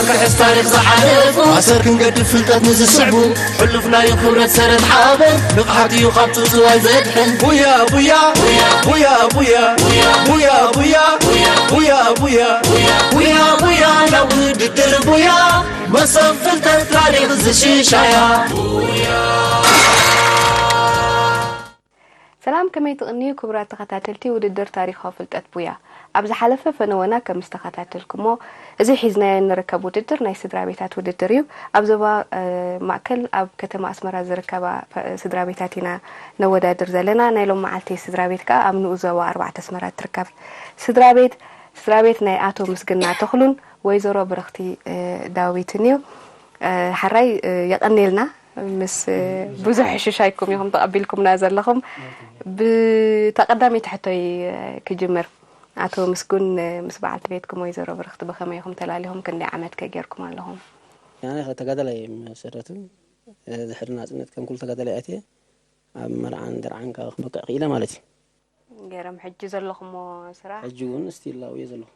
ክሕስ ታሪኽ ዝሓለፉ ኣሰር ክንገድፍ ፍልጠት ንዝስዕቡ ሕሉፍ ናይ ክብረት ሰረት ሓበን ንቕሓት እዩ ካብ ጽውጽዋይ ዘድሕን። ቡያ ቡያ ቡያ ቡያ ቡያ ቡያ ቡያ ቡያ ቡያ ቡያ ቡያ ናብ ውድድር ቡያ መሰብ ፍልጠት ታሪኽ ዝሽሻያ። ሰላም፣ ከመይ ትቕንዩ ክቡራት ተኸታተልቲ ውድድር ታሪኻዊ ፍልጠት ቡያ? ኣብ ዝሓለፈ ፈነወና ከም ዝተኸታተልኩሞ፣ እዚ ሒዝናዮ እንርከብ ውድድር ናይ ስድራ ቤታት ውድድር እዩ። ኣብ ዞባ ማእከል ኣብ ከተማ ኣስመራ ዝርከባ ስድራ ቤታት ኢና ነወዳድር ዘለና። ናይ ሎም መዓልቲ ስድራ ቤት ከኣ ኣብ ንኡስ ዞባ ኣርባዕተ ኣስመራ ትርከብ። ስድራ ቤት ስድራ ቤት ናይ ኣቶ ምስግና ተኽሉን ወይዘሮ ብርኽቲ ዳዊትን እዩ። ሓራይ የቐንየልና። ምስ ብዙሕ ሽሻይኩም ኢኹም ተቐቢልኩምና ዘለኹም። ብተቐዳመይቲ ሕቶይ ክጅምር። ኣቶ ምስጉን፣ ምስ በዓልቲ ቤትኩም ወይዘሮ ብርኽቲ ብኸመይ ኢኹም ተላሊኹም? ክንደይ ዓመት ከ ጌርኩም ኣለኹም? ኣነ ተጋዳላይ መሰረቱ ድሕሪ ናጽነት ከም ኩሉ ተጋዳላይ ኣትየ ኣብ መርዓን ደርዓን ካብ ክበቅዕ ክኢለ ማለት እዩ። ገይሮም ሕጂ ዘለኹሞ ስራሕ? ሕጂ እውን ስቲል ኣብኡ እየ ዘለኹ።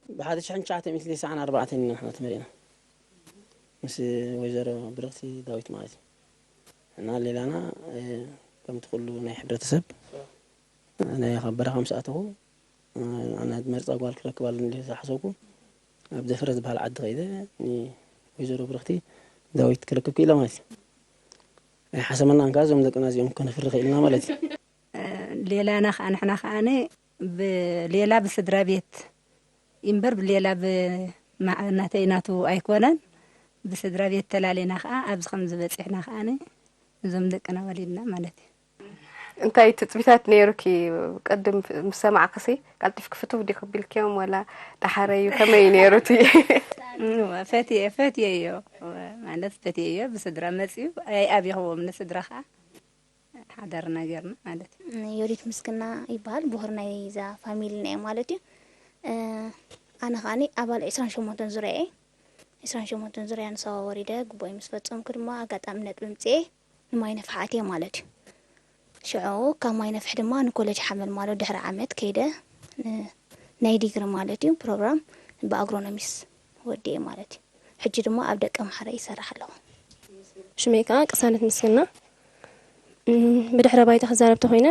ብሓደ ሽሕን ትሽዓተ ሚእትን ተስዓን ኣርባዕተን ኢና ንሕና ተመሪቕና ምስ ወይዘሮ ብርኽቲ ዳዊት ማለት እዩ። እና ሌላና ከምቲ ኩሉ ናይ ሕብረተሰብ ናይ ካብ በረኻ ምስ ኣተኹ ኣነ መርፃ ጓል ክረክብ ኣለኒ ኢለ ዝሓሰብኩ ኣብ ደፈረ ዝበሃል ዓዲ ከይደ ንወይዘሮ ብርኽቲ ዳዊት ክረክብ ክኢለ ማለት እዩ። ኣይሓሰመናን ከዓ እዞም ደቅና እዚኦም ከነፍሪ ክኢልና ማለት እዩ። ሌላና ከዓ ንሕና ከዓ ብሌላ ብስድራ ቤት እምበር ብሌላ ብናተይ ናቱ ኣይኮነን። ብስድራ ቤት ተላሌና ከዓ ኣብዚ ከም ዝበፂሕና ከዓ እዞም ደቅና ወሊድና ማለት እዩ። እንታይ ትፅቢታት ነይሩኪ? ቅድም ምስ ሰማዕክሲ ቀልጢፍኪ ፍትው ዲኺ ቢልክዮም ወላ ደሓረዩ ከመይ እዩ ነይሩ እቲ? እወ፣ ፈትየ ፈትየዮ ማለት ፈትየዮ ብስድራ መፅዩ ኣይኣብኹዎም ንስድራ ከዓ ሓዳርና ጌርና ማለት እዩ። ዮዲት ምስግና ይበሃል። ብኹር ናይዛ ፋሚልና እየ ማለት እዩ። ኣነ ከዓኒ ኣባል ዕስራን ሸሞንተን ዙርያ እየ። ዕስራን ሸሞንተን ዙርያ ንሳዋ ወሪደ ግቡኣይ ምስ ፈጸምኩ ድማ ኣጋጣሚ ነጥቢ ኣምጺኤ ንማይ ነፍሒ ኣትየ ማለት እዩ። ሽዑ ካብ ማይ ነፍሒ ድማ ንኮለጅ ሓመልማሎ ድሕሪ ዓመት ከይደ ናይ ዲግሪ ማለት እዩ ፕሮግራም ብኣግሮኖሚስ ወዲኤ ማለት እዩ። ሕጂ ድማ ኣብ ደቀምሓረ ይሰርሕ ኣለኹ። ሽመይ ከዓ ቅሳነት ምስግና። ብድሕረ ባይታ ክዛረብ ተኾይነ፣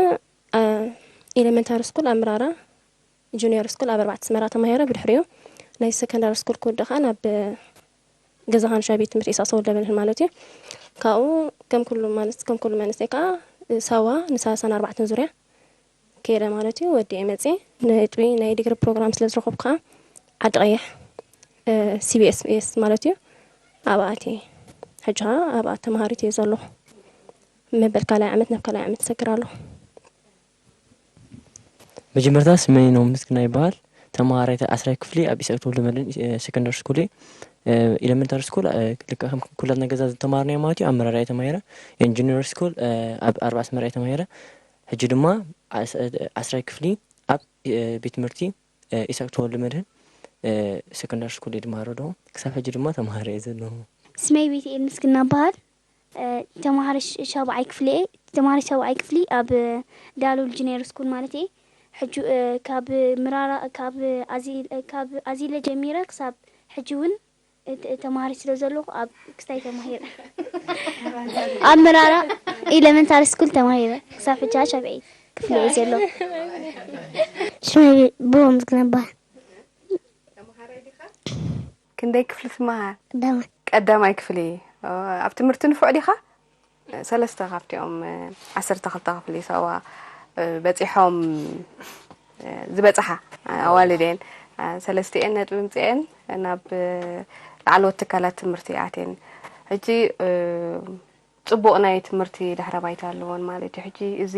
ኤለመንታሪ ስኩል ኣብ ምራራ፣ ጁኒየር ስኩል ኣብ ኣርባዕተ ኣስመራ ተማሂረ፣ ብድሕሪኡ ናይ ሰከንዳሪ ስኩል ክውድእ ከዓ ናብ ገዛ ካንሻ ቤት ትምህርቲ ኢሳቅ ተወልደ መድህን ማለት እዩ። ካብኡ ከም ኩሉ ማለት ከም ኩሉ መንእሰይ ከዓ ሳዋ ንሳልሳን ኣርባዕተን ዙርያ ከይደ ማለት እዩ። ወዲኤ መፅየ ነጥቢ ናይ ዲግሪ ፕሮግራም ስለ ዝረኸብኩ ከዓ ዓዲ ቀይሕ ሲቢኤስኤስ ማለት እዩ ኣብኣ ኣትየ። ሕጂ ከዓ ኣብኣ ተምሃሪት እየ ዘለኹ። መበል ካልኣይ ዓመት ናብ ካልኣይ ዓመት እሰግር ኣለኹ። መጀመርታ ስመይ ነው ምስግና ይበሃል። ተምሃራይ ዓስራይ ክፍሊ ኣብ ኢሳቅ ተወልደ መድህን ሰከንዳሪ ስኩል እየ። ኤለመንታሪ ስኩል ልክዕ ከም ኩላትና ገዛ ዝተማሃርናዮ ማለት እዩ ኣብ መራራ እየ ተማሂረ። ን ጁኒየር ስኩል ኣብ ኣርባ ኣስመራ እየ ተማሂረ። ሕጂ ድማ ዓስራይ ክፍሊ ኣብ ቤት ትምህርቲ ኢሳቅ ተወልደ መድህን ሰከንዳሪ ስኩል እየ ዝመሃር ኣለኹ። ክሳብ ሕጂ ድማ ተምሃሪ እየ ዘለኹ። ስመይ ቤትኤል ምስግና እበሃል። ተምሃሪ ሻብዓይ ክፍሊ እየ። ተምሃሪ ሻብዓይ ክፍሊ ኣብ ዳሉል ጁኒየር ስኩል ማለት እየ። ሕጂ ካብ ምራራ ካብ ኣዚለ ጀሚረ ክሳብ ሕጂ እውን ተምሃሪ ስለ ዘለኹ ኣብ ክስታይ ተማሂረ ኣብ ምራራ ኢለመንታሪ ስኩል ተማሂረ ክሳብ ሕጂ ሻብዒ ክፍሊ እየ ዘለኹ። ሽመይ ብሆም ዝግነባ ክንደይ ክፍሊ ትመሃር? ቀዳማይ ቀዳማይ ክፍሊ ኣብ ትምህርቲ ንፉዕ ዲኻ? ሰለስተ ካብቲኦም ዓሰርተ ክልተ ክፍሊ ሳዋ በፂሖም ዝበፅሓ ኣዋልድ እየን። ሰለስቲኤን ነጥቢ ምፅኤን ናብ ላዕለዎት ትካላት ትምህርቲ ኣትየን። ሕጂ ፅቡቕ ናይ ትምህርቲ ድሕረ ባይታ ኣለዎን ማለት እዩ። ሕጂ እዚ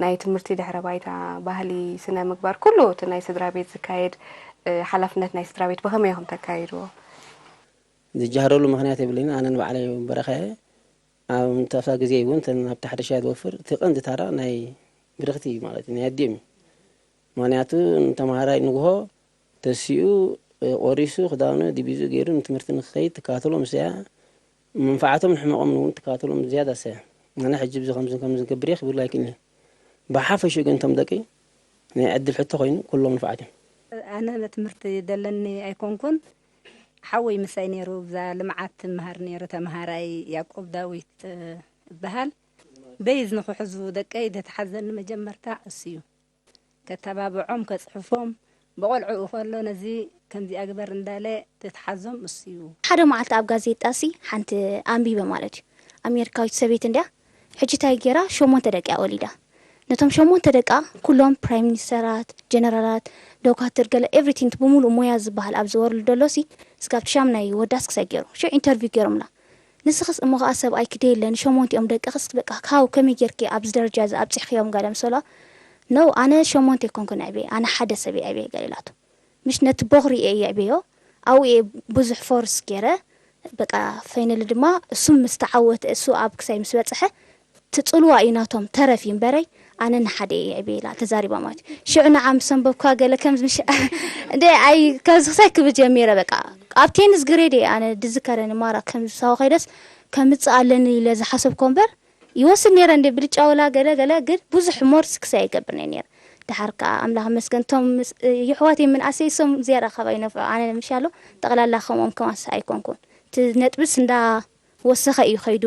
ናይ ትምህርቲ ድሕረ ባይታ ባህሊ ስነ ምግባር ኩሉ እቲ ናይ ስድራ ቤት ዝካየድ ሓላፍነት ናይ ስድራ ቤት ብኸመይ ኢኹም ተካይድዎ? ዝጃሃረሉ ምኽንያት የብለይን። ኣነ ንባዕለይ በረኻ እየ። ኣብ ንታፍታ ግዜ እውን እተን ኣብቲ ሓደሻ ዝወፍር እቲ ቀንዲ ታራ ናይ ብርኽቲ እዩ ማለት እዩ፣ ናይ ኣዲኦም እዩ። ምኽንያቱ ንተምሃራይ ንግሆ ተሲኡ ቆሪሱ ክዳኑ ዲቢዙ ገይሩ ንትምህርቲ ንክኸይድ ትከታተሎ ምስያ መንፋዓቶም ንሕመቖም እውን ትከታተሎም ዝያዳ ሰያ። ኣነ ሕጂ ብዚ ከምዚ ከምዚ ገብር እየ ክብሉ ኣይክእልን እየ። ብሓፈሽኡ ግን እቶም ደቂ ናይ ዕድል ሕቶ ኮይኑ ኩሎም ንፉዓት እዮም። ኣነ ትምህርቲ ደለኒ ኣይኮንኩን ሓወይ ምሳይ ነይሩ፣ ብዛ ልምዓት ትምሃር ነይሩ፣ ተምሃራይ ያዕቆብ ዳዊት፣ እ፣ እበሃል። በይዝ ንኽሕዙ ደቀይ ደተሓዘኒ መጀመርታ እሱ እዩ። ከተባብዖም፣ ከጽሕፎም፣ ብቖልዕኡ ከሎ ነዚ ከምዚኣ ግበር እንዳለ ተተሓዞም እሱ እዩ። ሓደ መዓልቲ ኣብ ጋዜጣ ሲ ሓንቲ ኣንቢበ ማለት እዩ። ኣሜሪካዊት ሰበይቲ እንድያ። ሕጂ እንታይ ገይራ? ሸሞንተ ደቂ እያ ወሊዳ። ነቶም ሸሞንተ ደቃ ኩሎም ፕራይም ሚኒስተራት፣ ጀነራላት፣ ዶካትር፣ ገለ ኤቭሪቲንግ ብምሉእ ሞያ ዝበሃል ኣብ ዝወርሉ ደሎ ሲ ስጋብ ሻምናይ ወዳስ ክሳይ ገይሩ። ሽዑ ኢንተርቪው ገይሮምላ። ንስኽስ እሞ ኸኣ ሰብኣይ ክደየለ ንሸሞንቲኦም ደቅኽስ በቃ ካብ ከመይ ጌርኪ ኣብዚ ደረጃ እዚ ኣብጺሕክዮም? ገለ ምሰሎ፣ ኖ፣ ኣነ ሸሞንተ ኣይኮንኩን ኣዕብየ፣ ኣነ ሓደ ሰብ እየ ኣዕብየ ገለ ኢላቶ። ምሽ ነቲ ቦኽሪ እየ የዕብዮ፣ ኣብኡ እየ ብዙሕ ፎርስ ገይረ። በቃ ፋይናሊ ድማ እሱ ምስ ተዓወተ፣ እሱ ኣብ ክሳይ ምስ በጽሐ፣ እቲ ጽልዋ እዩ ናቶም ተረፍ እዩ እምበረይ፣ ኣነ ንሓደ እየ የዕብየ ኢላ ተዛሪባ ማለት እዩ። ሽዑ ንዓ ምስ ኣንበብኳ ገለ ከምዚ ምሽ-፣ እንደ ኣይ ከምዚ ክሳይ ክብል ጀሚረ። በቃ ኣብ ቴንስ ግሬድ እየ ኣነ ድዝከረኒ ማራ ከምዚ ሳዋ ከይደስ ከምጽእ ኣለኒ ኢለ ዝሓሰብኮ እምበር ይወስድ ነይረ እንደ ብልጫ ወላ ገለ ገለ ግን ብዙሕ ሞርስ ክሳይ ይገብር ነይ ነይረ። ድሓር ከኣ ኣምላኽ መስገን እቶም ምስ-፣ ይሕዋተይ ምንኣሰይ እሶም ዝያዳ ካባይ ይነፍዑ። ኣነ ምሻሎ ጠቕላላ ከምኦም ከማስ ኣይኮንኩን። እቲ ነጥብስ እንዳ ወሰኸ እዩ ከይዱ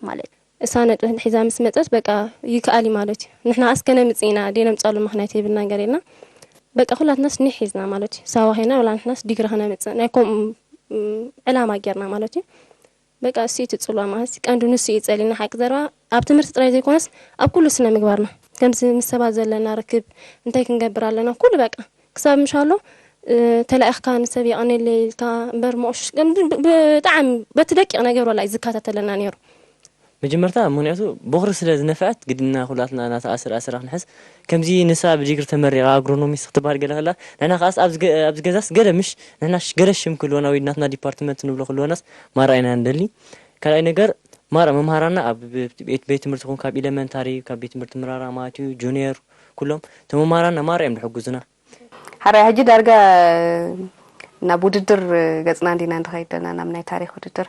ማለት። እሳ ነጥቢ ሒዛ ምስ መጸት በቃ ይከኣል እዩ ማለት እዩ። ንሕና ኣስ ከነምጽእ ኢና፣ ደይ ነምጻሉ ምኽንያት የብልና ገር ኢልና። በቃ ኩላትናስ ኒሕ ሒዝና ማለት እዩ። ሳዋ ኸይና ወላ ንሕናስ ዲግሪ ከነምጽእ ናይ ከምኡ፣ እም፣ ዕላማ ጌርና ማለት እዩ። በቃ እሱ እዩ እቲ ጽልዋ ማለት እዩ። ቀንዱ ንሱ እዩ ጸሊና ሓቂ ዘረባ ኣብ ትምህርቲ ጥራይ ዘይኮነስ ኣብ ኩሉ ስነ ምግባርና። ከምዚ ምስ ሰባት ዘለና ርክብ እንታይ ክንገብር ኣለና? ኩሉ በቃ ክሳብ ምሻሎ፣ እ፣ ተላኢኽካ ንሰብ የቐንየለይ ኢልካ እምበር መቑሽሽ ከም ብ-፣ ብ-፣ ብጣዕሚ በቲ ደቂቕ ነገር ወላ እዩ ዝከታተለና ነይሩ። መጀመርታ ምኽንያቱ ቦኽሪ ስለ ዝነፍዐት ግድና ኩላትና ናታ ኣስር ኣስራ ክንሕዝ። ከምዚ ንሳ ብዲግሪ ተመሪቓ ኣግሮኖሚስት ክትበሃል ገለ ከላ፣ ንሕና ከኣስ ኣብዚ ገ-፣ ኣብዚ ገዛስ ገለ ምሽ፣ ንሕና ሽ-፣ ገለ ሽም ክህልወና ወይ ናትና ዲፓርትመንት ንብሎ ክህልወናስ ማራ ኢና ንደሊ። ካልኣይ ነገር ማራ መምሃራና ኣብ ቤት፣ ቤት ትምህርቲ ይኹን ካብ ኢለመንታሪ፣ ካብ ቤት ትምህርቲ ምራራ ማለት እዩ፣ ጁኒየር፣ ኩሎም እቶም መምሃራና ማራ እዮም ዝሕግዙና። ሓራይ ሕጂ ዳርጋ ናብ ውድድር ገጽና እንዲና ንኸይድ ዘለና፣ ናብ ናይ ታሪኽ ውድድር።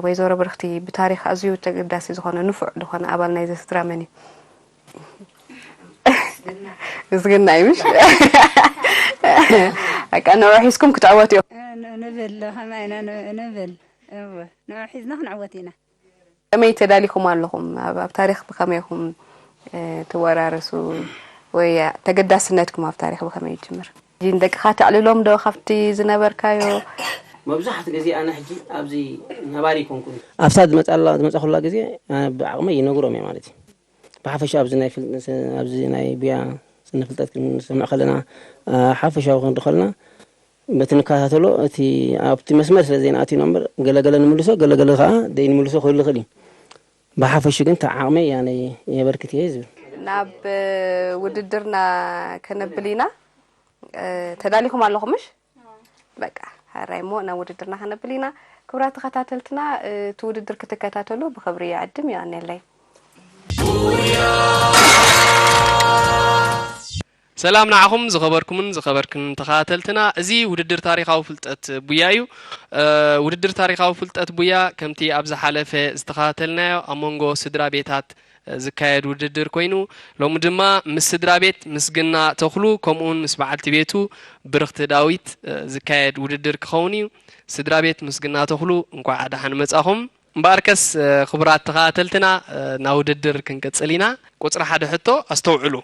ወይዘሮ ብርኽቲ ብታሪኽ ኣዝዩ ተገዳሲ ዝኾነ ንፉዕ ዝኾነ ኣባል ናይዚ ስድራ መን እዩ? ምስግና እዩ ምሽ? በቃ ንዑ ሒዝኩም ክትዕወቱ እዮም። እ፣ ን-፣ ንብል፣ ከማይ ኢና ን-፣ ንብል። እወ፣ ንዑ ሒዝና ክንዕወት ኢና። ከመይ ተዳሊኹም ኣለኹም? ኣብ፣ ኣብ ታሪኽ ብኸመይ ኢኹም፣ እ፣ ትወራረሱ? ወይ ተገዳስነትኩም ኣብ ታሪኽ ብኸመይ ይጅምር? ሕጂ ንደቅኻ ተዕልሎም ዶ ካብቲ ዝነበርካዮ? መብዛሕትኡ ግዜ ኣነ ሕጂ ኣብዚ ነባሪ ኣይኮንኩን። ኣብታ ዝመጻላ፣ ዝመጻኹላ ግዜ፣ ኣነ ብዓቕመይ ይነግሮም እየ ማለት እዩ። ብሓፈሻ ኣብዚ ናይ ፍል-፣ ኣብዚ ናይ ጉያ ስነ ፍልጠት ክንሰምዕ ከለና፣ እ፣ ሓፈሻዊ ክንርኢ ከለና፣ በቲ ንከታተሎ፣ እቲ ኣብቲ መስመር ስለ ዘይንኣትዩና እምበር፣ ገለገለ ንምልሶ፣ ገለገለ ከኣ ደይንምልሶ ክህሉ ይኽእል እዩ። ብሓፈሹ ግን፣ እቲ ዓቕመይ ያነይ የበርክት እየ ዝብል። ናብ ውድድርና ከነብል ኢና። እ፣ ተዳሊኹም ኣለኹም ምሽ? በቃ፣ ሕራይ እሞ ናብ ውድድርና ከነብል ኢና። ክቡራት ተኸታተልትና፣ እ፣ እቲ ውድድር ክትከታተሉ ብኽብሪ ይዕድም። የቐንየለይ። ሰላም ንዓኹም ዝኸበርኩምን ዝኸበርክን ተኸታተልትና። እዚ ውድድር ታሪኻዊ ፍልጠት ቡያ እዩ። እ፣ ውድድር ታሪኻዊ ፍልጠት ቡያ ከምቲ ኣብ ዝሓለፈ ዝተኸታተልናዮ ኣብ መንጎ ስድራ ቤታት፣ እ፣ ዝካየድ ውድድር ኮይኑ፣ ሎሚ ድማ ምስ ስድራ ቤት ምስግና ተኽሉ ከምኡውን ምስ በዓልቲ ቤቱ ብርኽቲ ዳዊት፣ እ፣ ዝካየድ ውድድር ክኸውን እዩ። ስድራ ቤት ምስግና ተኽሉ እንኳዕ ደሓን መጻኹም። እምበኣርከስ፣ እ፣ ክቡራት ተኸታተልትና፣ እ፣ ናብ ውድድር ክንቅጽል ኢና። ቁጽሪ ሓደ ሕቶ ኣስተውዕሉ።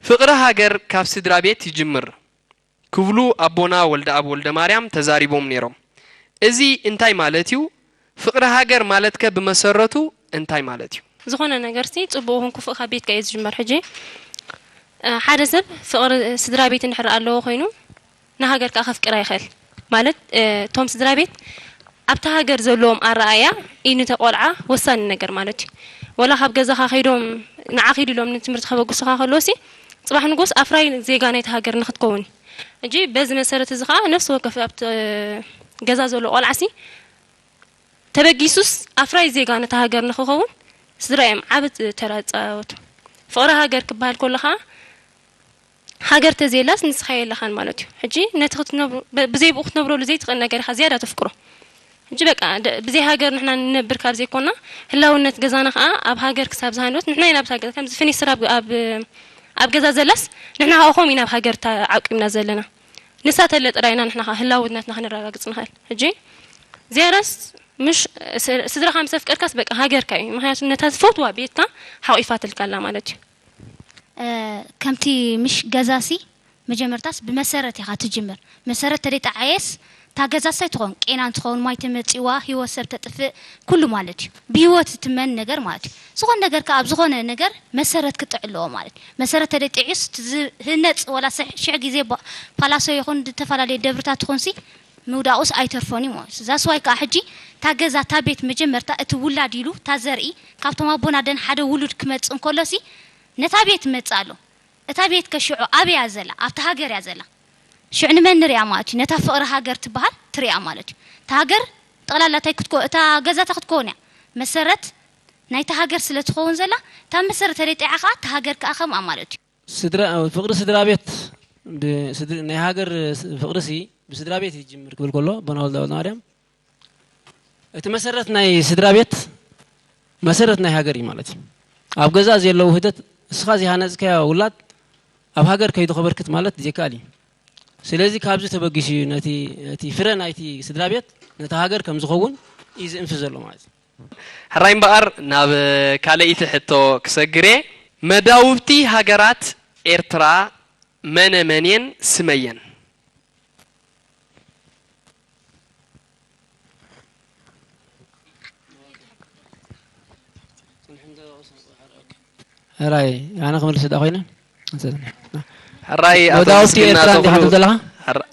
ፍቕሪ ሃገር ካብ ስድራ ቤት ይጅምር ክብሉ ኣቦና ወልደኣብ ወልደማርያም ተዛሪቦም ነይሮም። እዚ እንታይ ማለት እዩ? ፍቕሪ ሃገር ማለትከ ብመሰረቱ እንታይ ማለት እዩ? ዝኾነ ነገርሲ ጽቡቕ ይኹን ክፉእ ካብ ቤትካ እዩ ዝጅመር። ሕጂ፣ እ፣ ሓደ ሰብ ፍቕሪ ስድራ ቤት እንድሕር ኣለዎ ኮይኑ፣ ንሃገር ከኣ ከፍቅራ ይኽእል። ማለት፣ እ፣ እቶም ስድራ ቤት ኣብታ ሃገር ዘለዎም ኣረኣእያ እዩ ነቲ ቆልዓ ወሳኒ ነገር ማለት እዩ። ወላ ካብ ገዛኻ ከይዶም ንዓ ኪዱ ኢሎም ንትምህርቲ ከበግሱኻ ከለውሲ፣ ጽባሕ ንጎስ ኣፍራይ ዜጋ ናይቲ ሃገር ንኽትከውን እዩ። ሕጂ በዚ መሰረት እዚ ከኣ ነፍሲ ወከፍ ኣብቲ፣ እ፣ ገዛ ዘሎ ቆልዓሲ ተበጊሱስ ኣፍራይ ዜጋ ነታ ሃገር ንኽኸውን ስድራ እዮም ዓቢ ተራ ዝጻወቱ። ፍቕሪ ሃገር ክበሃል ከሎ ከኣ ሃገር ተዘየላስ ንስኻ የለኻን ማለት እዩ። ሕጂ ነቲ ክትነብሩ-፣ ብ-፣ ብዘይ ብኡ ክትነብረሉ ዘይትኽእል ነገር ኢኻ ዝያዳ ተፍቅሮ። ሕጂ በቃ ደ-፣ ብዘይ ሃገር ንሕና ንነብር ካብ ዘይኮና፣ ህላውነት ገዛና ከኣ ኣብ ሃገር ክሳብ ዝሃንወት ንሕና ኢና ኣብታ ገዛ፣ ከምዚ ፍኒስትራ ኣብ፣ ኣብ፣ ኣብ ገዛ ዘላስ ንሕና ከኣ ከምኡ ኢና ኣብ ሃገር ተዓቂብና ዘለና። ንሳ ተለ ጥራይ ኢና ንሕና ኸዓ ህላውነትና ክንረጋግጽ ንኽእል። ሕጂ ዝያዳስ ምሽ ስ-፣ ስድራኻ ምስ ኣፍቀርካስ በቃ ሃገርካ እዩ። ምኽንያቱ ነታ ዝፈትዋ ቤትካ ሓቑፋትልካ ኣላ ማለት እዩ። እ፣ ከምቲ ምሽ ገዛሲ መጀመርታስ ብመሰረት ኢኻ ትጅምር። መሰረት ተደይጠዓየስ እታ ገዛስ ኣይትኸውን። ቄና እንትኸውን፣ ማይ ተመጺዋ፣ ህይወት ሰብ ተጥፍእ፣ ኩሉ ማለት እዩ። ብህይወት ትመን ነገር ማለት እዩ። ዝኾነ ነገር ከኣ ኣብ ዝኾነ ነገር መሰረት ክጥዕ ኣለዎ ማለት እዩ። መሰረት ተደይጥዕዩስ እቲ ዝህነጽ ወላ ስሕ-፣ ሽሕ ግዜ ባ-፣ ፓላሶ ይኹን ዝተፈላለዩ ደብርታት ትኹንሲ ምውዳቑስ ኣይተርፎን እዩ ማለት እዩ። ዛስዋይ ከኣ ሕጂ እታ ገዛ፣ እታ ቤት መጀመርታ እቲ ውላድ ኢሉ እታ ዘርኢ ካብቶም ኣቦና ደን ሓደ ውሉድ ክመጽእ እንከሎሲ ነታ ቤት መጽእ ኣሎ። እታ ቤት ከ ሽዑ ኣበይ እያ ዘላ? ኣብታ ሃገር እያ ዘላ። ሽዑ ንመን ንሪኣ ማለት እዩ? ነታ ፍቕሪ ሃገር ትበሃል ትሪኣ ማለት እዩ። እታ ሃገር ጠቕላላ እንታይ ክትኮ-፣ እታ ገዛታ ክትከውን እያ። መሰረት ናይታ ሃገር ስለ ትኸውን ዘላ፣ እታ መሰረት ተደይጥዓ ከኣ እታ ሃገር ከኣ ከምኣ ማለት እዩ። ስድራ፣ ፍቕሪ ስድራ ቤት፣ ብ-፣ ስድሪ-፣ ናይ ሃገር ስ-፣ ፍቕሪ ሲ ብስድራ ቤት ይጅምር ክብል ከሎ ኣቦና ወልደ ማርያም፣ እቲ መሰረት ናይ ስድራ ቤት መሰረት ናይ ሃገር እዩ ማለት እዩ። ኣብ ገዛ ዘየለው ውህደት፣ እስኻ ዘይሃነጽካዮ ውላድ ኣብ ሃገር ከይዱ ከበርክት ማለት ዘይከኣል እዩ። ስለዚ ካብዚ ተበጊሱ እዩ ነቲ፣ እቲ ፍረ ናይቲ ስድራ ቤት ነቲ ሃገር ከም ዝኸውን እዩ ዝእንፍት ዘሎ ማለት እዩ። ሕራይ እምበኣር ናብ ካልኣይቲ ሕቶ ክሰግር እየ። መዳውብቲ ሃገራት ኤርትራ መነ መን እየን? ስመየን። ሕራይ፣ ኣነ ክምልስ ዳ ኮይነ? ሕራይ፣ ኣቶ መዳውብቲ ምስግና ኤርትራ እንዲኻ ተኽሉ። ትብል ዘለኻ? ሕራ-፣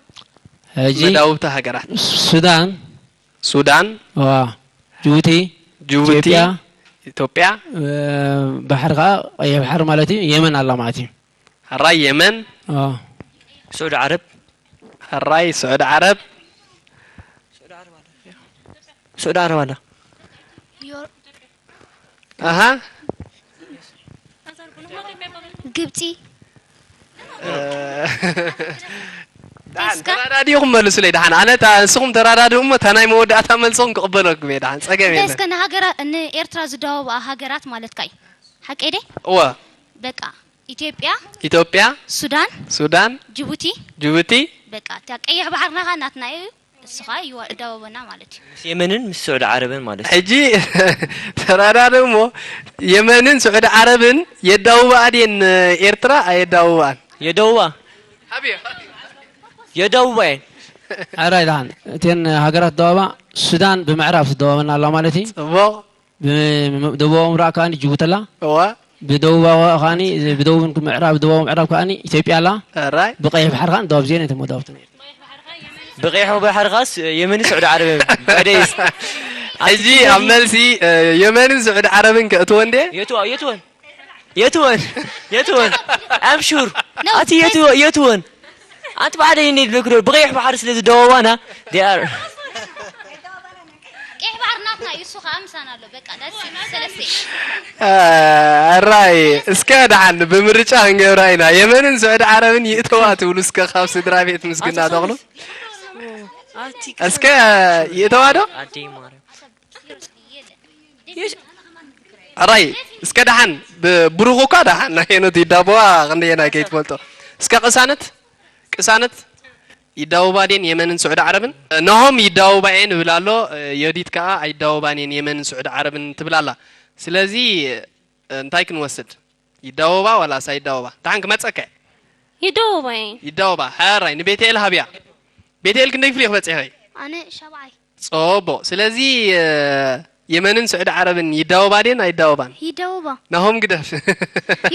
ሕጂ መዳውብቲ ሃገራት። ሱዳን። ሱዳን። ዋ። ጅቡቲ። ጅቡቲ። ኢትዮጵያ። ኢትዮጵያ። እ፣ ባሕሪ ከዓ ቀይሕ ባሕሪ ማለት እዩ። የመን ኣላ ማለት እዩ። ሕራይ የመን። ዋ። ስዑዲ ዓረብ። ሕራይ ስዑዲ ዓረብ። ስዑዲ ዓረብ ኣላ። ኣሃ። ግብጺ። እ፣ ደሓን እስካ? ተራዳዲኹም መልሱለይ ደሓን። ኣነ እታ ንስኹም ተራዳድኡ እሞ እታ ናይ መወዳእታ መልስኹም ክቕበለኩም እየ ደሓን። ጸገም እንታይ የለን። እስከ ንሃገራ-፣ ንኤርትራ ዝዳወብኣ ሃገራት ማለትካ እዩ። ሓቀይ ደ? እወ። በቃ ኢትዮጵያ፣ ኢትዮጵያ፣ ሱዳን፣ ሱዳን፣ ጅቡቲ። ጅቡቲ። በቃ እታ ቀይሕ ባሕርና ኸኣ ናትና እዩ። እሱ ኸኣ ይዋ-፣ እዳወበና ማለት እዩ። ምስ የመንን ምስ ስዑዲ ዓረብን ማለት እዩ። ሕጂ ተራዳድኡ እሞ የመንን ስዑዲ ዓረብን የዳውብኣ ድየን ኤርትራ? ኣየዳውብኣን። የደውባ። የደውባ እየን። ሕራይ ደሓን። እተን ሃገራት ደዋባ ሱዳን ብምዕራብ ትደዋበና ኣላ ማለት እዩ። ጽቡቕ። ብደቡባዊ ምብራቕ ከኣ ጅቡቲ ኣላ። እወ። ብደቡባዊ ከኣ፣ ብደቡብ ምዕራብ፣ ደቡባዊ ምዕራብ ከኣ ኢትዮጵያ ኣላ። ሕራይ። ብቀይሕ ባሕሪ ከኣ ደዋብ ዜን እተን መዳውብቲ ነይሩ። ብቀይሕ ባሕሪ ከኣስ የመንን ስዑዲ ዓረብን። ባይደይስ። ሕጂ ኣብ መልሲ፣ እ፣ የመንን ስዑዲ ዓረብን ከእትወ እንዴ? የትዋ-፣ የትወን። የትወን። የትወን። I'm sure። No, ኣቲ የትወ-፣ የትወን። ኣንቲ ባዕደይ እንዴ ልግዶ ብቀይሕ ባሕሪ ስለ ዝደዋዋና፣ they are። ቀይሕ ባሕሪ ናትና እዩ፣ እሱ ኸኣ ምሳና ኣሎ። በቃ፣ that's it። ሰለስተ። እ፣ ሕራይ፣ እስከ ደሓን ብምርጫ ክንገብራ ኢና። የመንን ስዑዲ ዓረብን ይእተዋ ትብሉ እስከ ካብ ስድራ ቤት ምስግና ኣቶ ተኽሉ? ኣቲ እስከ ይእተዋ ዶ? ኣደይ ማርያም። ሕራይ፣ እስከ ደሓን፣ ብ-፣ ብሩኽ እኳ ደሓን፣ ናይ ሄኖት ይዳቦዋ ክንደየናይ ከይትፈልጦ። እስከ ቅሳነት፣ ቅሳነት፣ ይዳወባ ድየን የመንን ስዑዲ ዓረብን? ናሆም ይዳወባ እየን ይብል ኣሎ፣ ዮዲት ከኣ ኣይዳወባን እየን የመንን ስዑዲ ዓረብን ትብል ኣላ። ስለዚ እንታይ ክንወስድ? ይዳወባ ዋላስ ኣይዳወባ? ደሓን ክመጸካ እየ። ይዳወባ እየን። ይዳወባ። ሕራይ፣ ንቤተኤል ሃብያ። ቤተኤል ክንደይ ክፍሊ ክበጽሕ ኢኺ? ኣነ ሻብዓይ። ጽቡቕ። ስለዚ፣ እ፣ የመንን ስዑዲ ዓረብን ይዳወባ ድየን ኣይዳወባን? ይዳወባ። ናሆም ግደፍ።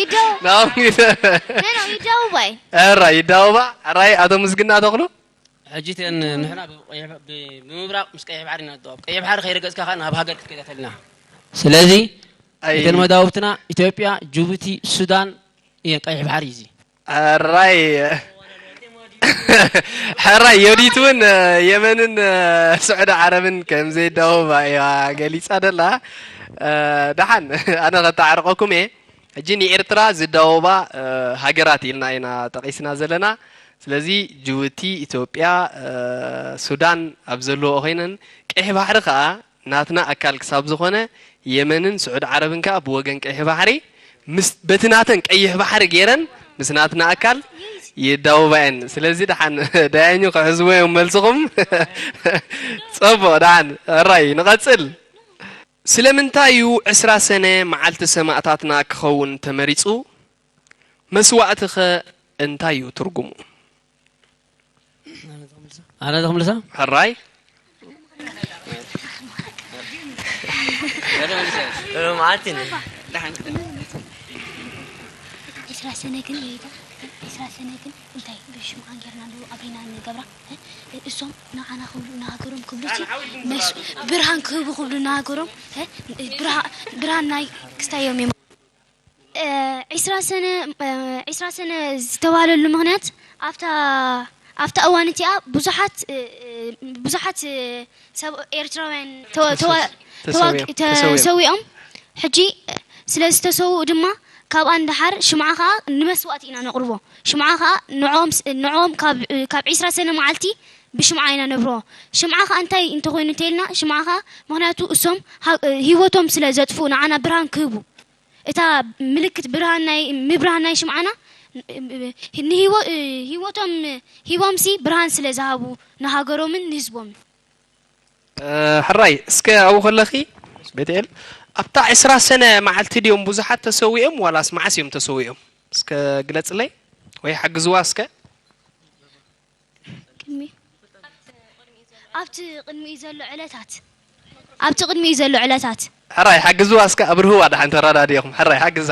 ይዳወ-፣ ናሆም ግደፍ። ኖ፣ ኖ፣ ይዳወባ እየን። ሕራይ ይዳወባ። ሕራይ ኣቶ ምስግና ተኽሉ? ሕጂ እተን ንሕና ብቀይሕ፣ ብ-፣ ብምብራቕ ምስ ቀይሕ ባሕሪ ኢና ንዳወብ። ቀይሕ ባሕሪ ከይረገጽካ ከኣ ናብ ሃገር ክትከይድ ኣይትኽእልን። ስለዚ ኣይ። እተን መዳውብትና ኢትዮጵያ፣ ጅቡቲ፣ ሱዳን እየን። ቀይሕ ባሕሪ እዩ እዚ። ሕራይ፣ ሕራይ ዮዲት እውን የመንን ስዑዲ ዓረብን ከም ዘይዳወባ እያ ገሊጻ ደላ። ደሓን ኣነ ከተዓርቐኩም እየ። ሕጂ ንኤርትራ ዝዳወባ ሃገራት ኢልና ኢና ጠቒስና ዘለና። ስለዚ ጅቡቲ፣ ኢትዮጵያ፣ ሱዳን ኣብ ዘለዎ ኮይነን ቀይሕ ባሕሪ ከኣ ናትና ኣካል ክሳብ ዝኾነ የመንን ስዑዲ ዓረብን ከኣ ብወገን ቀይሕ ባሕሪ ምስ፣ በቲ ናተን ቀይሕ ባሕሪ ገይረን ምስ ናትና ኣካል ይዳወባ እየን። ስለዚ ደሓን ዳያኙ ክሕዝዎ እዮም መልስኹም። ጸቡቕ፣ ደሓን። ሕራይ፣ ንቐጽል። ስለምንታይ እዩ ዕስራ ሰነ መዓልቲ ሰማእታትና ክኸውን ተመሪጹ? መስዋእቲኸ እንታይ እዩ ትርጉሙ? ኣነ ዝኽምልሳ? ሕራይ። መዓልቲ ነው። ዕስራ ሰነ ግን እዩ ኢሉ። ዕስራ ሰነ ግን እንታይ ብሽምዓን ጌርና ኣለዉ ኣብሪና ንገብራ? እ? እሶም ንዓና ክብሉ ንሃገሮም ክብሉ ሲ መስ-፣ ብርሃን ክህቡ ክብሉ ንሃገሮም፣ እ? ብርሃ-፣ ብርሃን ናይ ክስታዮም እዮም። እ፣ ዕስራ ሰነ፣ እ፣ ዕስራ ሰነ ዝተባህለሉ ምኽንያት ኣብታ፣ ኣብታ እዋን እቲኣ ብዙሓት፣ እ፣ እ፣ ብዙሓት፣ እ፣ ሰብ ኤርትራውያን ተዋ-፣ ተዋ-፣ ተሰው-፣ ተዋግ-፣ ተሰውዮም። ተሰዊኦም። ሕጂ፣ እ፣ ስለ ዝተሰውኡ ድማ ካብኣ ንደሓር ሽምዓ ኸኣ ንመስዋእቲ ኢና ነቕርቦ። ሽምዓ ኸኣ ንዕኦም ስ-፣ ንዕኦም ካብ፣ እ፣ ካብ ዕስራ ሰነ መዓልቲ ብሽምዓ ኢና ነብርሆ። ሽምዓ ኸኣ እንታይ እንተኾይኑ እንተኢልና፣ ሽምዓ ኸኣ ምኽንያቱ እሶም ሃ-፣ እ፣ ህይወቶም ስለ ዘጥፍኡ ንዓና ብርሃን ክህቡ። እታ ምልክት ብርሃን ናይ፣ ምብርሃን ናይ ሽምዓና፣ ንህይወ-፣ ህይወቶም ሂቦምሲ ብርሃን ስለ ዝሃቡ ንሃገሮምን ንህዝቦምን። እ፣ ሕራይ፣ እስከ ኣብኡ ከለኺ ቤትኤል፣ ኣብታ ዕስራ ሰነ መዓልቲ ድዮም ብዙሓት ተሰዊኦም ዋላስ መዓስ እዮም ተሰዊኦም? እስከ ግለጽለይ ወይ ሓግዝዋ እስከ። ቅድሚ-፣ ኣብቲ ቅድሚኡ ዘሎ ዕለታት፣ ኣብቲ ቅድሚኡ ዘሎ ዕለታት። ሕራይ፣ ሓግዝዋ እስከ ኣብርህዋ ደሓን ተረዳዲእኹም። ሕራይ፣ ሓግዛ።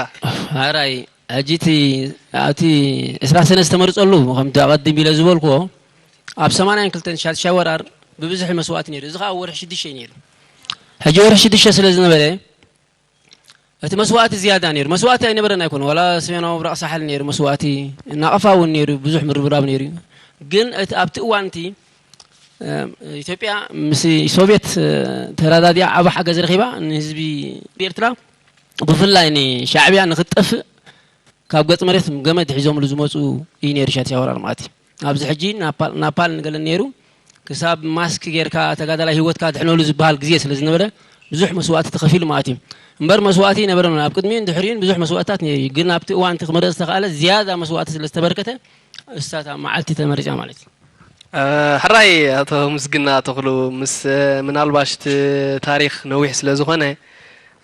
ሕራይ፣ ሕጂ እቲ፣ ኣብቲ ዕስራ ሰነ ዝተመርጸሉ፣ ከምቲ ኣቐድም ኢለ ዝበልክዎ፣ ኣብ ሰማንያን ክልተን ሻድሻይ ወራር ብብዝሒ መስዋእቲ ነይሩ። እዚ ኸኣ ኣብ ወርሒ ሽዱሽተ እዩ ነይሩ። ሕጂ ወርሒ ሽዱሽተ ስለ ዝነበረ፣ እቲ መስዋእቲ ዝያዳ ነይሩ። መስዋእቲ ኣይነበረን ኣይኮነ። ዋላ ሰሜናዊ ምብራቕ ሳሕል ነይሩ መስዋእቲ፣ ናቕፋ እውን ነይሩ፣ ብዙሕ ምርብራብ ነይሩ እዩ። ግን እቲ ኣብቲ እዋን እቲ፣ እ፣ ኢትዮጵያ ምስ ሶቪየት፣ እ፣ ተረዳዲኣ ዓቢ ሓገዝ ረኺባ ንህዝቢ ኤርትራ ብፍላይ ንሻዕብያ ንኽትጠፍእ ካብ ገጽ መሬት ገመድ ሒዞምሉ ዝመጹ እዩ ነይሩ ሻድሻይ ወራር ማለት እዩ። ኣብዚ ሕጂ ናፓል፣ ናፓል ንገለን ነይሩ። ክሳብ ማስክ ጌርካ ተጋዳላይ ህይወትካ ድሕነሉ ዝበሃል ግዜ ስለ ዝነበረ ብዙሕ መስዋእቲ ተኸፊሉ ማለት እዩ። እምበር መስዋእቲ ነበረ፣ ኣብ ቅድሚኡን ድሕሪኡን ብዙሕ መስዋእትታት ነይሩ እዩ። ግን ኣብቲ እዋን እቲ ክመረጽ ዝተኻእለ ዝያዳ መስዋእቲ ስለ ዝተበርከተ እሳታ መዓልቲ ተመሪጻ ማለት እዩ። እ፣ ሕራይ ኣቶ ምስግና ተኽሉ፣ ምስ፣ እ፣ ምናልባሽ እቲ ታሪኽ ነዊሕ ስለ ዝኾነ፣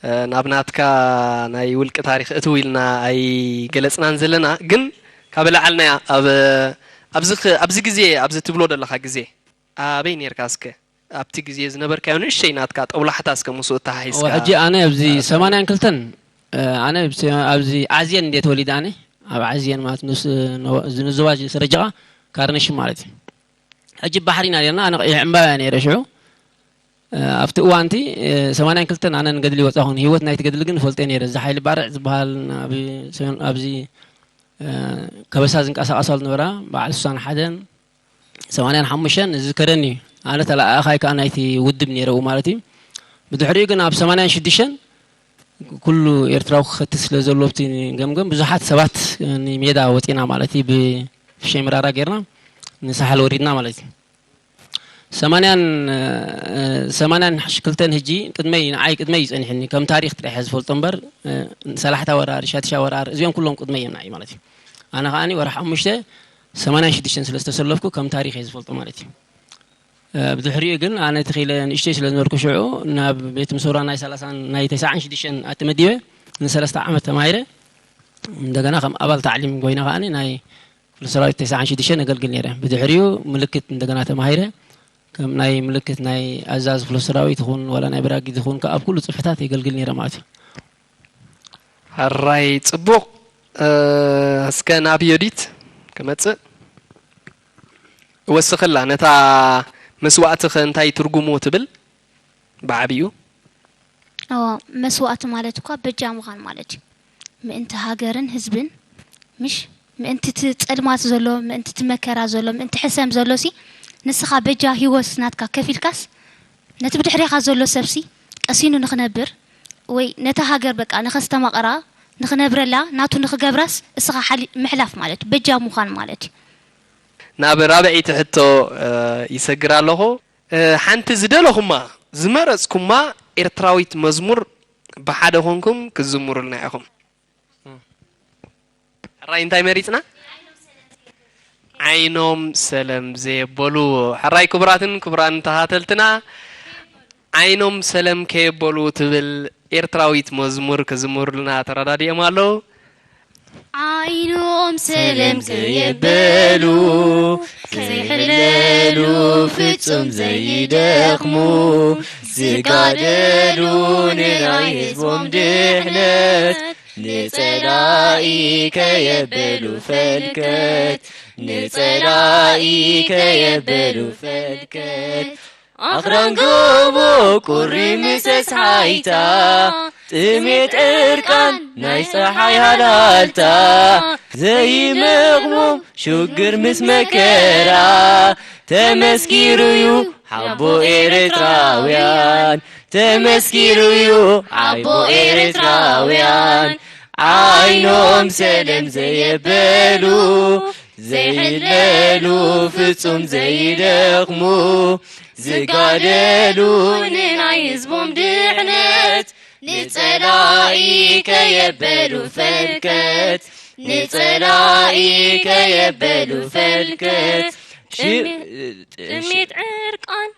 እ፣ ናብ ናትካ ናይ ውልቂ ታሪኽ እትው ኢልና ኣይገለጽናን ዘለና፣ ግን ካብ ላዕልናያ ኣብ፣ ኣብዚ ኽ-፣ ኣብዚ ግዜ፣ ኣብዚ ትብሎ ዘለኻ ግዜ ኣበይ ኔርካ እስከ? ኣብቲ ግዜ ዝነበርካዮ ንእሽተይ ናትካ ጠውላሕታ እስከ ምስኡ እተሓሒዝካ። እወ፣ ሕጂ ኣነ ኣብዚ ኣስምዓና። ሰማንያን ክልተን፣ እ፣ ኣነ ኣብዚ፣ ኣብዚ ዓዝየን እንድየ ተወሊደ ኣነ። ኣብ ዓዝየን ማለት ንስ-፣ ኖ-፣ ንዞባ ስረጀቓ ካርነሽም ማለት እዩ። ሕጂ ባሕሪ ኢና ኔርና፣ ኣነ ቀይሕ ዕምባባ እየ ኔረ ሽዑ። እ፣ ኣብቲ እዋንቲ፣ እ፣ ሰማንያን ክልተን ኣነ ንገድሊ ወጻኹን፣ ህይወት ናይቲ ገድሊ ግን እፈልጦ ኔረ። እዚ ሓይሊ ባርዕ ዝበሃል ኣብ ሰሜን፣ ኣብዚ፣ እ፣ ከበሳ ዝንቀሳቐሳሉ ዝነበራ በዓል ስሳን ሓደን ሰማንያን ሓሙሽተን ዝዝከረኒ እዩ። ኣነ ተለኣኣኻይ ከኣ ናይቲ ውድብ ኔረ ማለት እዩ። ብድሕሪኡ ግን ኣብ ሰማንያን ሽዱሽተን ኩሉ ኤርትራዊ ክኸትት ስለ ዘለዎ ኣብቲ ገምገም ብዙሓት ሰባት ንሜዳ ወጺና ማለት እዩ፣ ብፍሸይ መራራ ጌርና ንሳሕል ወሪድና ማለት እዩ። ሰማንያን፣ እ፣ ሰማንያን ክልተን ሕጂ ቅድመይ፣ ንዓይ ቅድመይ እዩ ጸኒሕኒ። ከም ታሪኽ ጥራሕ እየ ዝፈልጦ እምበር፣ እ፣ ሰላሕታ ወራር፣ ሻድሻ ወራር፣ እዚኦም ኩሎም ቅድመይ እዮም ንዓይ ማለት እዩ። ኣነ ከኣኒ ወርሒ ሓሙሽተ ሰማንያን ሽዱሽተን ስለ ዝተሰለፍኩ ከም ታሪኽ እየ ዝፈልጦ ማለት እዩ። እ፣ ብድሕሪኡ ግን ኣነ ተኺለ ንእሽተይ ስለ ዝነበርኩ ሽዑ ናብ ቤት ምሶራ ናይ ሰላሳን ናይ ተስዓን ሽዱሽተን ኣተመዲበ ንሰለስተ ዓመት ተማሂረ። እንደገና ከም ኣባል ታዕሊም ኮይነ ከኣኒ ናይ ክፍለ ሰራዊት ተስዓን ሽዱሽተን የገልግል ነይረ። ብድሕሪኡ ምልክት እንደገና ተማሂረ። ከም ናይ ምልክት ናይ ኣዛዚ ክፍለ ሰራዊት ይኹን ዋላ ናይ ብራጊድ ይኹን ከኣ ኣብ ኩሉ ጽፍሕታት የገልግል ነይረ ማለት እዩ። ሕራይ ጽቡቕ። እ፣ እስከ ናብ ዮዲት ክመጽእ። ወስኽላ፣ ነታ መስዋእቲ ኸ እንታይ ትርጉሙ ትብል ብዓቢኡ? እዎ፣ መስዋእቲ ማለት እኳ በጃ ምዃን ማለት እዩ። ምእንቲ ሃገርን ህዝብን፣ ምሽ? ምእንቲ እቲ ጸልማት ዘሎ፣ ምእንቲ እቲ መከራ ዘሎ፣ ምእንቲ ሕሰም ዘሎሲ፣ ንስኻ በጃ ህይወት ናትካ ከፊልካስ፣ ነቲ ብድሕሬኻ ዘሎ ሰብሲ ቀሲኑ ንኽነብር፣ ወይ ነታ ሃገር በቃ ንኸስተማቕራ፣ ንኽነብረላ፣ ናቱ ንኽገብራስ፣ እስኻ ሓሊ-፣ ምሕላፍ ማለት እዩ። በጃ ምዃን ማለት እዩ። ናብ ራብዐይቲ ሕቶ፣ እ፣ ይሰግር ኣለኹ። እ፣ ሓንቲ ዝደለኹማ፣ ዝመረጽኩማ ኤርትራዊት መዝሙር ብሓደ ኮንኩም ክትዝምሩልና ኢኹም። ሕራይ እንታይ መሪጽና? ዓይኖም ሰለም ዘየበሉ። ሕራይ ክቡራትን ክቡራን ተኻተልትና፣ ዓይኖም ሰለም ከየበሉ ትብል ኤርትራዊት መዝሙር ክዝምሩልና ተረዳዲኦም ኣለዉ። ዓይኖም ሰለም ዘየበሉ፣ ዘይሕለሉ፣ ፍጹም ዘይደኽሙ፣ ዝጋደሉ ንናይ ህዝቦም ድሕነት፣ ንጸላኢ ከየበሉ ፈልከት፣ ንጸላኢ ከየበሉ ፈልከት። ኣኽራን ጎቦ ቁሪ ምስ ኣስሓይታ፣ ጥሜት ዕርቃን ናይ ጸሓይ ሃልሃልታ፣ ዘይመቕሞም ሽግር ምስ መከራ፣ ተመስኪሩ'ዩ ሓቦ ኤርትራውያን፣ ተመስኪሩ'ዩ ሓቦ ኤርትራውያን። ዓይኖም ሰለም ዘየበሉ፣ ዘይሕለሉ፣ ፍጹም ዘይደኽሙ፣ ዝጋደሉ ንናይ ህዝቦም ድሕነት፣ ንጸላኢ ከየበሉ ፈልከት፣ ንጸላኢ ከየበሉ ፈልከት። ሽ-፣ ጥሜት ዕርቃን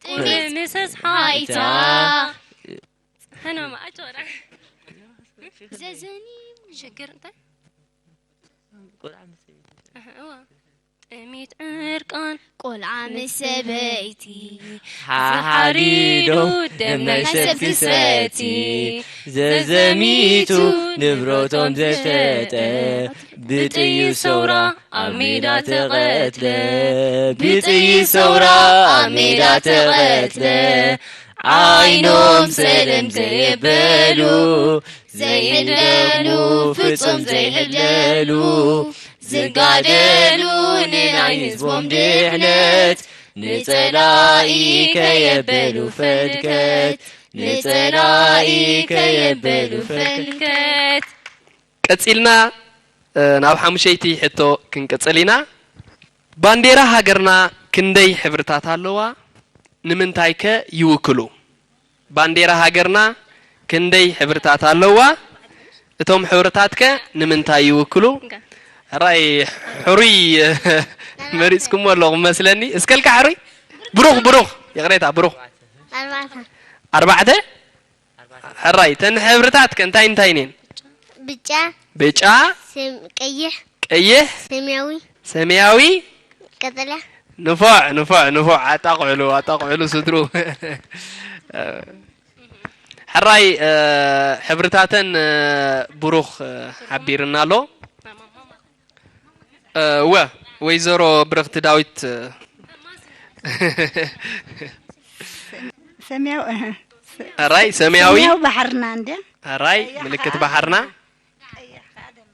ጥሜት ምስ ኣስሓይታ። ሕኖም ኣጆራ። ዘዘኒ ሽግር እንታይ? ቆልዓ ምስ ሰበይቲ። ኣህ፣ እዋ። ጥሜት ዕርቃን ቆልዓ ምስ ሰበይቲ። ሓሓዲዱ ደም ናይ ሰብ ክሰቲ። ዘዘሚቱ ንብረቶም ዘሸጠ። ብጥይት ሰውራ ኣብ ሜዳ ተቐትለ። ብጥይት ሰውራ ኣብ ሜዳ ተቐትለ። ዓይኖም ሰለም ዘየበሉ፣ ዘይሕለሉ፣ ፍጹም ዘይሕለሉ፣ ዝጋደሉ ንናይ ህዝቦም ድሕነት፣ ንጸላኢ ከየበሉ ፈልከት፣ ንጸላኢ ከየበሉ ፈልከት። ቀጺልና፣ እ፣ ናብ ሓሙሸይቲ ሕቶ ክንቅጽል ኢና። ባንዴራ ሃገርና ክንደይ ሕብርታት ኣለዋ? ንምንታይ ከ ይውክሉ? ባንዴራ ሃገርና ክንደይ ሕብርታት ኣለዋ? እቶም ሕብርታት ከ ንምንታይ ይውክሉ? ሕራይ ሕሩይ መሪጽኩሞ ኣለኹም መስለኒ። እስከልካ ሕሩይ? ብሩኽ፣ ብሩኽ። ይቕሬታ፣ ብሩኽ። ኣርባዕተ። ኣርባዕተ? ሕራይ፣ እተን ሕብርታት ከ እንታይ እንታይ እየን? ብጫ። ብጫ። ሰም-፣ ቀይሕ። ቀይሕ። ሰማያዊ። ሰማያዊ። ቀጠልያ። ንፉዕ፣ ንፉዕ፣ ንፉዕ። ኣጣቕዕሉ፣ ኣጣቕዕሉ ስድሩ። ሕራይ፣ እ፣ ሕብርታተን፣ እ፣ ብሩኽ፣ እ፣ ሓቢርና ኣሎ። እ፣ ወ፣ ወይዘሮ ብርኽቲ ዳዊት፣ እ፣ ሰማያዊ፣ ሕራይ፣ ሰማያዊ። ሰማያዊ ባሕርና እንድያ። ሕራይ፣ ቀይሕ ምልክት ከዓ ባሕርና። ቀይሕ ከዓ ደም።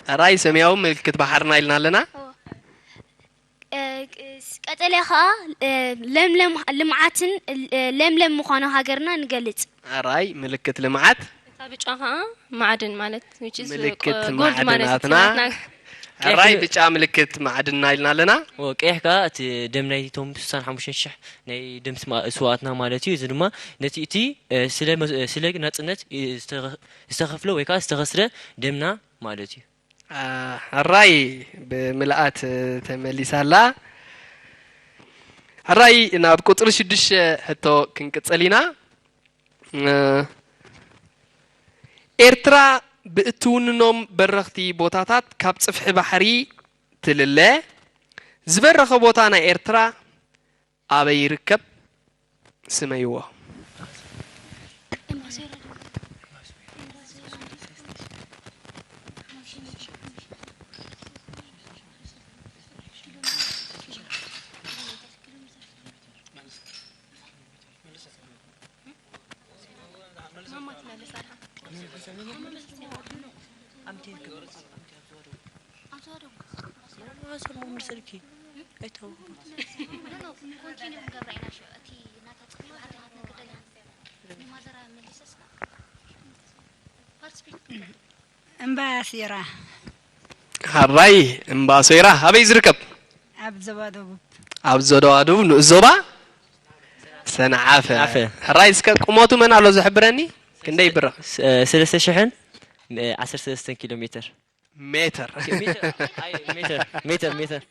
ሕራይ፣ ሰማያዊ ምልክት ባሕርና ኢልና ኣለና። እዎ። እ፣ ቀጠልያ ኸዓ፣ እ፣ ለምለም ልምዓትን፣ እ፣ ለምለም ምዃኑ ሃገርና ንገልጽ። ኣራይ ምልክት ልምዓት። እታ ብጫ ኸዓ ማዕድን ማለት፣ which is ምልክት ጎልድ ማለት እዩ። ማዕድናትና። ናትና ኣራይ ቀይሕ ብጫ ምልክት ማዕድንና ኢልና ኣለና። ኦ፣ ቀይሕ ከኣ እቲ ደም ናይቶም ስሳን ሓሙሽተን ሽሕ ናይ ደም ስማ-፣ ስውኣትና ማለት እዩ። እዚ ድማ ነቲ እቲ፣ እ፣ ስለ መ-፣ ስለ ናጽነት፣ እ፣ ዝተኸ-፣ ዝተኸፍለ ወይ ከኣ ዝተኸስረ ደምና ማለት እዩ። ኣ፣ ሕራይ ብምልኣት ተመሊሳ ኣላ። ሕራይ ናብ ቁጽሪ ሽዱሽተ ሕቶ ክንቅጽል ኢና። እ፣ ኤርትራ ብእትውንኖም በረኽቲ ቦታታት ካብ ጽፍሒ ባሕሪ ትልለ። ዝበረኸ ቦታ ናይ ኤርትራ ኣበይ ይርከብ? ስመይዎ። እምባ ሴራ። ሓራይ እምባ ሶይራ ኣበይ ዝርከብ? ኣብ ዞባ ደቡብ። ኣብ ዞባ ደቡብ ንኡስ ዞባ ሰንዓፈ። ሰንዓፈ። ሕራይ እስከ ቁመቱ መን ኣሎ ዝሕብረኒ? ክንደይ ብርኽ? ስ-፣ እ፣ ሰለስተ ሽሕን ዓሰርተ ሰለስተ ኪሎ ሜትር። ሜትር። ሜትር፣ ኣይ፣ ሜትር፣ ሜትር፣ ሜትር።